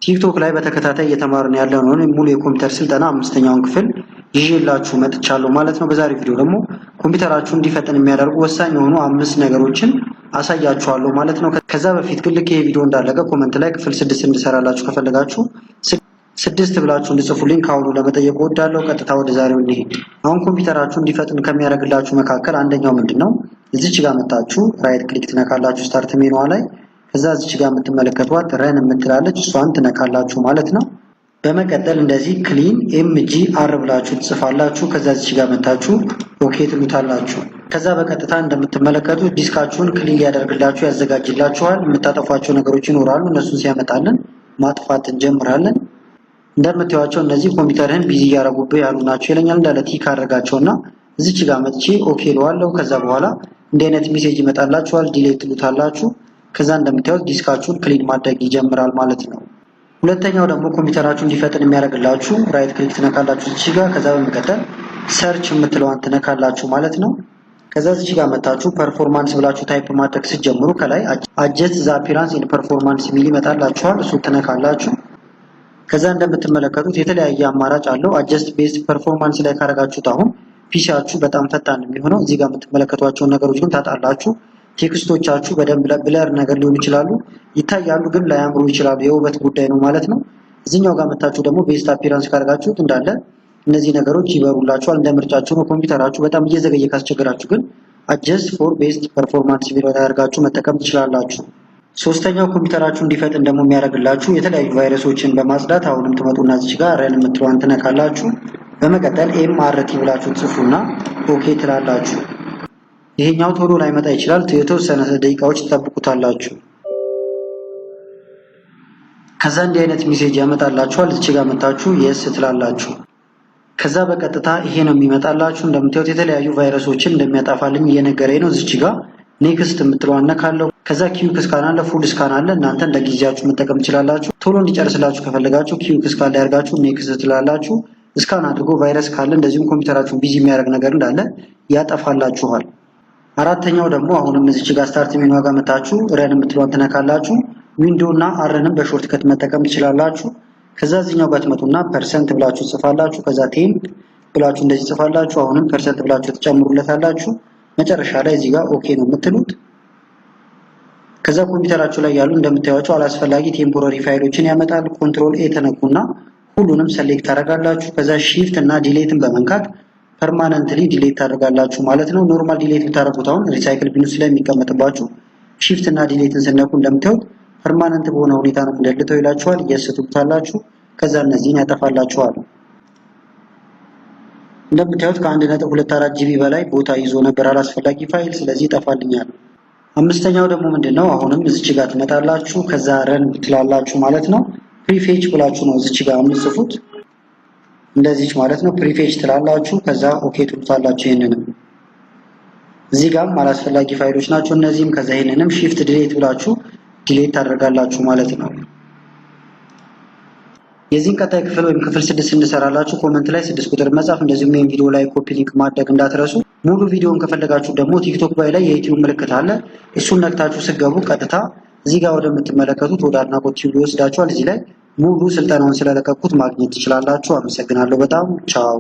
ቲክቶክ ላይ በተከታታይ እየተማርን ያለነውን ሙሉ የኮምፒውተር ስልጠና አምስተኛውን ክፍል ይዤላችሁ መጥቻለሁ ማለት ነው። በዛሬው ቪዲዮ ደግሞ ኮምፒውተራችሁ እንዲፈጥን የሚያደርጉ ወሳኝ የሆኑ አምስት ነገሮችን አሳያችኋለሁ ማለት ነው። ከዛ በፊት ግን ልክ ይሄ ቪዲዮ እንዳለቀ comment ላይ ክፍል 6 እንድሰራላችሁ ከፈለጋችሁ 6 ብላችሁ እንድጽፉልኝ ከአሁኑ ለመጠየቅ እወዳለሁ። ቀጥታ ወደ ዛሬው እንሂድ። አሁን ኮምፒውተራችሁ እንዲፈጥን ከሚያደርግላችሁ መካከል አንደኛው ምንድን ነው? እዚች ጋር መጣችሁ right click ትነካላችሁ start menu ዋ ላይ። ከዛ እዚች ጋር የምትመለከቷት run የምትላለች፣ እሷን ትነካላችሁ ማለት ነው። በመቀጠል እንደዚህ clean MGR ብላችሁ ትጽፋላችሁ። ከዛ እዚች ጋር መታችሁ okay ትሉታላችሁ። ከዛ በቀጥታ እንደምትመለከቱት ዲስካችሁን clean ሊያደርግላችሁ ያዘጋጅላችኋል። የምታጠፏቸው ነገሮች ይኖራሉ። እነሱን ሲያመጣልን ማጥፋት እንጀምራለን። እንደምታዩቸው እነዚህ ኮምፒውተርህን busy እያደረጉብህ ያሉ ናቸው ይለኛል። እንዳለ tick አደረጋቸውና እዚች ጋር መጥቼ okay እለዋለሁ። ከዛ በኋላ እንዲህ አይነት message ይመጣላችኋል። Delete ትሉታላችሁ። ከዛ እንደምታዩት ዲስካችሁን clean ማድረግ ይጀምራል ማለት ነው። ሁለተኛው ደግሞ ኮምፒውተራችሁ እንዲፈጥን የሚያደርግላችሁ right click ትነካላችሁ እዚህ ጋር። ከዛ በመቀጠል search የምትለዋን ትነካላችሁ ማለት ነው። ከዛ እዚህ ጋር መታችሁ performance ብላችሁ type ማድረግ ስትጀምሩ ከላይ adjust the appearance and performance የሚል ይመጣላችኋል። እሱ ትነካላችሁ። ከዛ እንደምትመለከቱት የተለያየ አማራጭ አለው። Adjust best performance ላይ ካረጋችሁት አሁን PC ያችሁ በጣም ፈጣን የሚሆነው። እዚህ ጋር የምትመለከቷቸውን ነገሮች ግን ታጣላችሁ። Text ኦቻችሁ በደንብ blur ነገር ሊሆኑ ይችላሉ፣ ይታያሉ፣ ግን ላያምሩ ይችላሉ። የውበት ጉዳይ ነው ማለት ነው። እዚህኛው ጋር መታችሁ ደግሞ best appearance ካረጋችሁት እንዳለ እነዚህ ነገሮች ይበሩላችኋል። እንደ ምርጫችሁ ነው። ኮምፒውተራችሁ በጣም እየዘገየ ካስቸገራችሁ ግን adjust for best performance የሚለው ላይ አድርጋችሁ መጠቀም ትችላላችሁ። ሶስተኛው ኮምፒውተራችሁ እንዲፈጥን ደግሞ የሚያደርግላችሁ የተለያዩ ቫይረሶችን በማጽዳት አሁንም ትመጡና እዚች ጋር run የምትለዋን ትነካላችሁ። በመቀጠል MRT ብላችሁ ትጽፉና okay ትላላችሁ። ይሄኛው ቶሎ ላይመጣ ይችላል። የተወሰነ ደቂቃዎች ትጠብቁታላችሁ። ከዛ እንዲህ አይነት message ያመጣላችኋል። እዚች ጋር መታችሁ yes ትላላችሁ። ከዛ በቀጥታ ይሄ ነው የሚመጣላችሁ። እንደምታዩት የተለያዩ ቫይረሶችን እንደሚያጠፋልኝ እየነገረኝ ነው። እዚች ጋር next የምትለዋን ነካለው። ከዛ quick scan አለ፣ full scan አለ። እናንተ እንደ ጊዜያችሁ መጠቀም ትችላላችሁ። ቶሎ እንዲጨርስላችሁ ከፈለጋችሁ quick scan ላይ አድርጋችሁ next ትላላችሁ። Scan አድርጎ ቫይረስ ካለ እንደዚሁም ኮምፒውተራችሁን busy የሚያደርግ ነገር እንዳለ ያጠፋላችኋል። አራተኛው ደግሞ አሁንም እዚች ጋር start menu ጋር መታችሁ run የምትለዋን ትነካላችሁ። Window እና R ንም በ shortcut መጠቀም ትችላላችሁ። ከዛ እዚህኛው ጋር ትመጡና percent ብላችሁ ጽፋላችሁ። ከዛ temp ብላችሁ እንደዚህ ጽፋላችሁ። አሁንም percent ብላችሁ ትጨምሩለታላችሁ። መጨረሻ ላይ እዚህ ጋር okay ነው የምትሉት። ከዛ ኮምፒውተራችሁ ላይ ያሉ እንደምታዩቸው አላስፈላጊ temporary ፋይሎችን ያመጣል። Control A ተነኩና ሁሉንም select ታደርጋላችሁ። ከዛ shift እና delete ን በመንካት permanently delete ታደርጋላችሁ ማለት ነው። Normal delete ብታደርጉት አሁን recycle bin ኡ ስለሚቀመጥባችሁ shift እና delete ን ስትነኩ እንደምታዩት permanent በሆነ ሁኔታ ነው የምደልተው ይላችኋል። Yes ትሉታላችሁ። ከዛ እነዚህን ያጠፋላችኋል። እንደምታዩት ከ1.24 GB በላይ ቦታ ይዞ ነበር አላስፈላጊ ፋይል፣ ስለዚህ ይጠፋልኛል። አምስተኛው ደግሞ ምንድነው? አሁንም እዚች ጋር ትመጣላችሁ። ከዛ run ትላላችሁ ማለት ነው። Prefetch ብላችሁ ነው እዚች ጋር የምትጽፉት እንደዚች ማለት ነው። Prefetch ትላላችሁ። ከዛ okay ትሉታላችሁ። ይሄንንም እዚህ ጋርም አላስፈላጊ ፋይሎች ናቸው እነዚህም። ከዛ ይሄንንም shift delete ብላችሁ delete ታደርጋላችሁ ማለት ነው። የዚህን ቀጣይ ክፍል ወይም ክፍል 6 እንድሰራላችሁ comment ላይ 6 ቁጥር መጻፍ እንደዚሁም ይሄን ቪዲዮ ላይ copy link ማድረግ እንዳትረሱ። ሙሉ ቪዲዮውን ከፈለጋችሁ ደግሞ ቲክቶክ bio ላይ የዩቲዩብ ምልክት አለ። እሱን ነክታችሁ ስትገቡ ቀጥታ እዚህ ጋር ወደምትመለከቱት ወደ አድናቆት ቲዩብ ይወስዳችኋል። እዚህ ላይ ሙሉ ስልጠናውን ስለለቀኩት ማግኘት ትችላላችሁ። አመሰግናለሁ በጣም፣ ቻው።